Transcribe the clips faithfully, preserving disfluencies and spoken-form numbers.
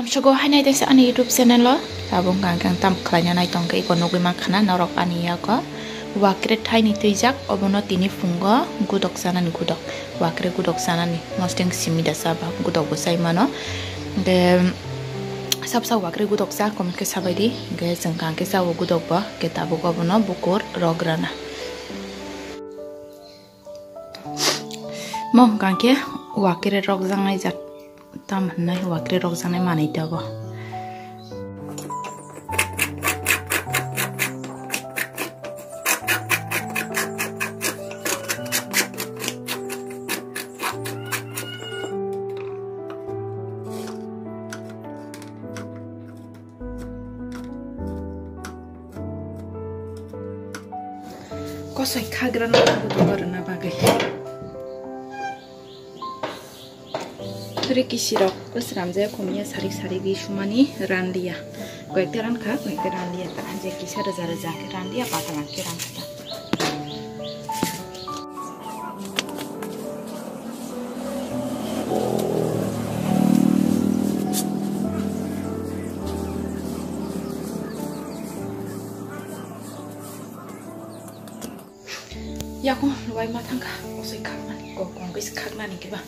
Sogo hai nai tesa ani YouTube channel o, tabuk hwnkha hwnkhe ang tam khlaina nai tongkhe, iko nugwi mankha na norok ani yago. Wakre thaini twijak, obono tini phungo gudok chanani gudok. Wakre gudok chanani, mosdeng simi da chaba, gudok bo chai mano. Hwnkhe sab sab wakre gudok cha, comment khe sabai di. Hwnkhe chwng hwnkha hwnkhe chao gudok bo, hwnkhe tabuk obono bukur rok rana. Mo hwnkha hwnkhe wakre rok jaknai jat. Tam hwnwi wakre rokjaknai manwi tabuk. Kosoi khagrana tabuk rwna bagwi. Turi kisirok bwswk ramjak, khomiya sarik sarik ri sumani ranliya. Koyekta rankha, koyekta ranliya. Ta je kisa rwja rwja khe ranliya, bata lang khe rankha ta. Yakung luai ma thangkha, osoi khakmani, kok kong kis khaknani kiba.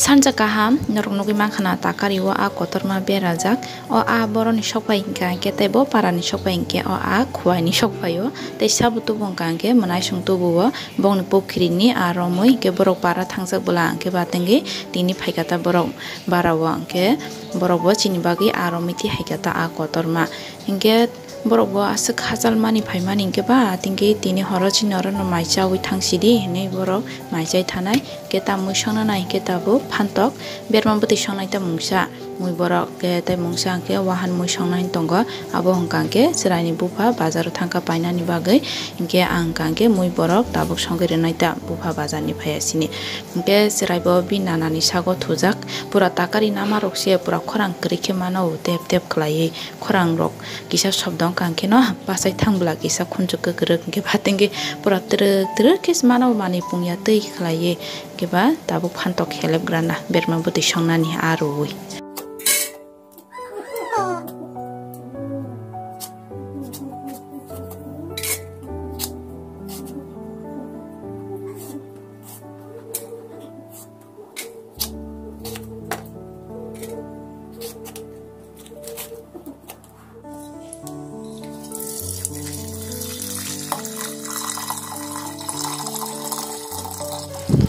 Sanja kaham, norok nugwi mankha na takari o a kotorma berajak. O a boroni sokphai hwnkha hwnkhe tei bo parani sokphai hwnkhe o a khuaini sokphai o. Tei sabo tubu hwnkha hwnkhe mwnaisong tubu o bongni pokiri ni a romwi hwnkhe borok para thangjak bwla hwnkhe batengwi tini phaikha ta borok bara o hwnkhe borok bo chini bagwi a romwi twi haikha ta a kotorma. Hinkhe borok bo aswk hachal mani phaimani hinkhe ba, tingkhe tini horo chini oro no mai chaui thang sidi hinwi borok mai chai thanai. Hinkhe ta mui songna nai hinkhe tabuk phantok berma bwtwi songnai ta mungsa mui borok, hinkhe tei mungsa hinkhe wahan mui songnai tongo. Abo hwnkha hinkhe chwraini bupha bazaro thangkha painani bagwi, hinkhe ang hwnkha hinkhe mui borok tabuk songwi rwnai ta bupha bazarni phaiya sini. Hinkhe chwrai bo bini nanani sago thujak, pura takari nama rok se pura khorang kwrwi khe mano tep tep khlaiwi. Khorang rok kisa sobdo wngkha hwnkhe no bachai thang bwla kisa khunju kwkrwk hwnkhe phatengwi pura twrwk twrwk khe mano manwi pungya twi khlaiwi hwnkhe ba tabuk phantok helep grana berma bwtwi songnani a rwui.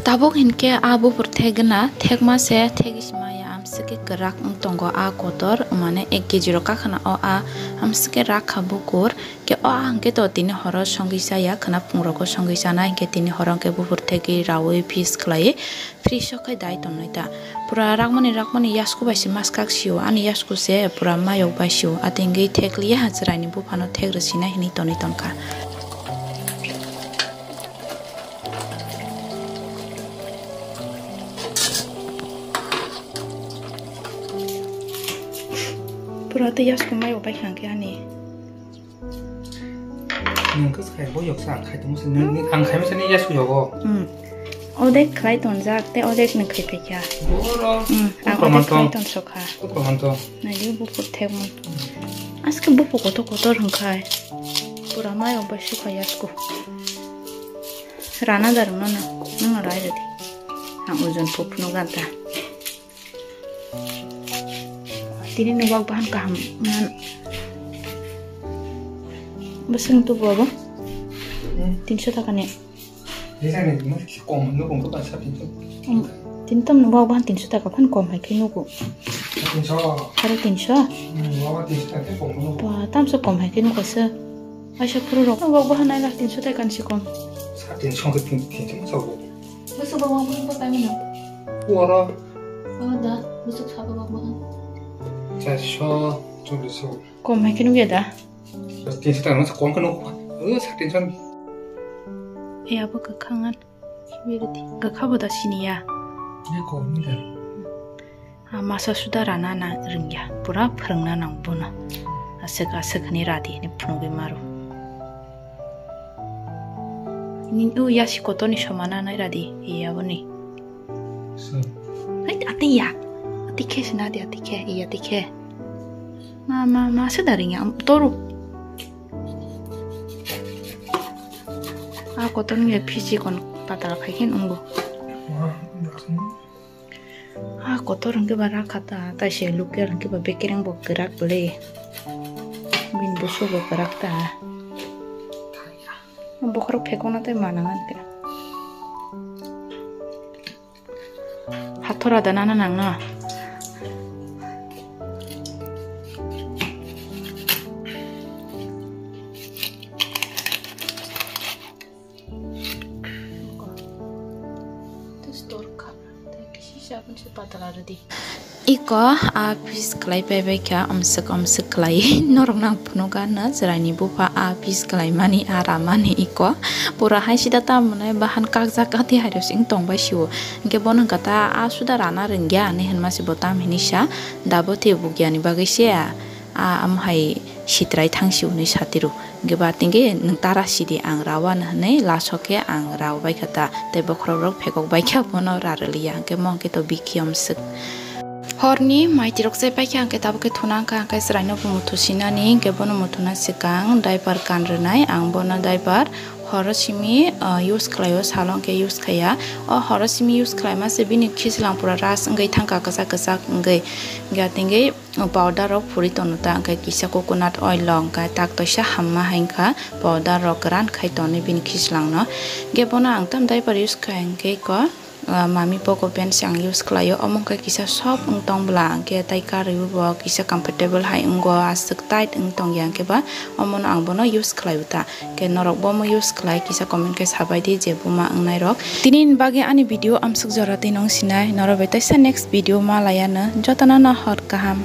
Tabuk hinkhe a buphur thek gana, thekma se thegwi sima ya, amswk khe kwrak wng tongo a kotor, mane ek kg rok kakhana o a, amswk khe rakha bukur. Khe o ang khe to tini horo songwi chaya, khwna phungrogo songwi chanai, hinkhe tini horo hinkhe buphur thegwi raui piece khlaiwi fridge o khai dai tongnai ta. Pura rakmani rakmani yasku bai se maskak sio, ani yasku se pura mayok bai sio, atengwi thekliya chwraini buphano thek rwsinai hinwi tonwi tonkha. Pura tei yasku mayok bai khang khe ani. Nwng khe khai bo yoksa ang khai tongmose, nwng, ang khai masa ni yasku yogo. Hmm. Odek khlai tonjak, tei odek nwng khai phaikha. Boro. Hmm, ang odek khlai tonsokha. Naidi buphur thekmung. Aske buphur kotor kotor hwnkhai. Pura mayok bai sukha yasku. Rana da rwngno no, nwng rai rwdi. Ang ojon phuphno ganta. Tini nwng wak bahan kaham man. Bwswk tubu abo? Hmm. Tinso taka ni. Tini tam nwng wak bahan tinso taka phano kom hai khe nugo. Tinso. Sare tinso? Hmm, wak bahan tinso taka khe kom nugo. Ba, tamso kom hai khe nugo se. Aisa phuru rok. Wak bahan naila tinso taka ni se kom. Sare tinso khe tin, tin, tin, so. Bwswk ba wak bahan bo paimano? Oro. O da, bwswk sabo wak bahan. Charso chollish. Kom hai khe nukya da? Bas tinso taka no kom khe nuk. O sare tinso. E abo kwkhangan. Birdi. Kwkha bo da siniya. Ni kom ni da. A masa suda rana na rwngya. Pura phwrwngna nang bono. Aswk aswk hwnwi radi hwnwi phunugwi maro. Ni u yasi kotor ni somana nai radi, iya boni. Hai, ati ya. Ati khe sina di, ati khe, iya ati khe. Ma, ma, ma, se dari nya, toru. A kotor ni phisi kon patala khai khe nungbo. A kotor hwnkhe ba rakha ta, tai se local hwnkhe ba bekereng bo kwrak le. Bini busu bo kwrak ta. Bokhorok phekokna tei manang khe. Hathor ada nana nangno. Iko a piece khlai pai bai kha, omswk omswk khlai norok nang phunuk gana chwraini bupha a piece khlai mani a ramani iko pura hai sida ta mwnai bahan kakjak kati hai rok sing tong bai sio. Hwnkhe bono hwnkha ta a suda rana rwngya hinwi hwnma se bo tam hinwi sa dabo tei bugya ni bagwi se a, a, amo hai sitrai thang si hwnwi satiro. Hwnkhe ba tingkhe nwng tara sidi ang rawa hinwi lasok khe ang raw bai kha ta tei bokhorok rok phekok bai kha bono ra rwliya hwnkhe mo hwnkhe to bikhi omswk. Horni maitirok chai paikha hwnkhe tabuk khe thuna wngkha hwnkhe chwraino bo muthu sinani hwnkhe bono muthuna swkang diaper kan rwnai ang bono diaper horo simi, ah, use khlaio salo hwnkhe use khaiya. O horo simi use khlaima se bini khichlang pura ras wngwi thangkha kwchak kwchak wngwi hwnkhe tingwi powder rok phuri tono ta hwnkhe kisa coconut oil rok hwnkhe tak toisa hamma hai wngkha powder rok kwran khai tonwi bini khichlang no hwnkhe bono ang tam diaper use khai hwnkhe ko. Ah, mami poco pen se ang use khlaio, omo wngkha kisa soft wng tong bwla, hwnkhe tai karwi bo kisa comfortable hai wngo, aswk tight wng tong ya, hwnkhe ba omono ang bono use khlai o ta. Hwnkhe norok bo omo use khlai kisa comment khe sabai di je buma wngnai rok. Tini ni bagwi ani video amswk jora twi nung sinai, norok bai teisa next video ma laiya no, jotono no hor kaham.